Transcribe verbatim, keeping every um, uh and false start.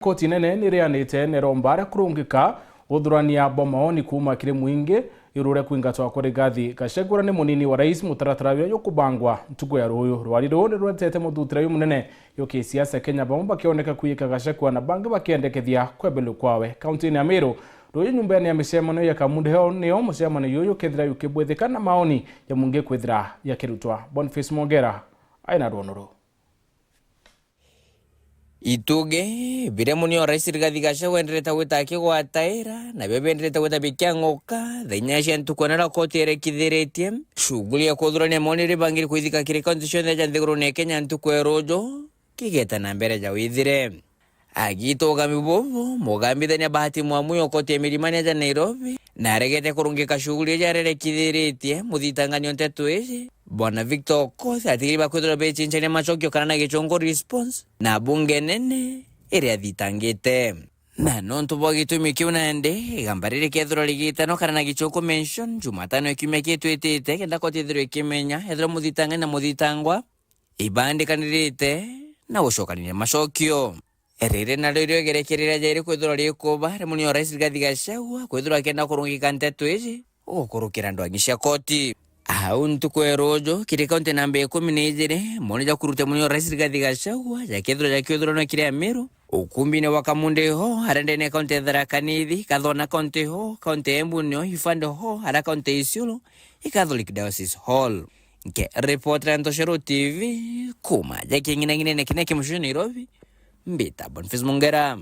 Koti nene ni rianite neromba aria kurungika uthurania bwa maoni kuuma kiri mwingi iguru ria kwingatwa kwa Rigathi Gachagua ni munini wa rais mutaratara uria jukubangwa ntuku ya ruuju. Rwari ruu ni ruretete muthutira uyu munene yo kisiasa Kenya, bamwe bakioneka kwiyika Gachagua na bangi bakiendekethia kwebelwa kwawe. Kaunti-ini ya Meru, ruuju nyumbene ya micemanio ya Kamunde Hall nio mucemanio uyu ukethira jukibwithika na maoni ja mwingi kwithira jakirutwa. Boniface Mwongera aina rwono ruu. Itugi biria munio rais Rigathi Gachagua enderete gwita akigwataira, nabio bienderete gwita bikiang'uka, thaa inya cia ntuku na riria koti yerekithiritie shughuli ya kuthurania maoni riria ibangiri kwithika kiri kaunti cionthe ja nthigurune ya Kenya ntuku ya ruuju, kigeta na mbere ja withire. Agiita ugami bubu, mugambithania Bahati Mwamuyo koti ya Milimani aja Nairobi, na aregete kurungika shughuli iji arerekithiritie muthitangania nteto iji, Bwana Victor Okoth atigiri bakwithirwa becinchania macokio kana na gichungu response na bunge nene iria athitangite. Na nontu bwa gitumi kiu nandi, igamba riri kethirwa rigitanwa kana na gichungu mention Jumatano ya kiumia gitwitite, kenda koti ithirwe ikimenya ethirwa muthitangani na muthitangwa ibandikanirite na gucokanania macokio. Riri nario irio igerekeria ria jairi kwithirwa rikuba ri munio rais Rigathi Gachagua kwithirwa akienda kurungika nteto iji gukurukira ndwangi cia koti. Au ntuku ya ruuju kiri kaunti namba ikumi na ijiri, moni ja kuruta munio rais Rigathi Gachagua jakethirwa jakiuthuranwa kiri Amiru ukumbine wa Kamunde Hall aria ndene kaunti ya Tharaka Nithi, Kathona County Hall, kaunti ya Embu nio Ifande Hall aria kaunti ya Isiolo, i Catholic Diocese Hall. Nkiripotera Ntoshero T V kuuma ja king'inang'inene kiria ki mucii Nairobi, mbita Boniface Mungera.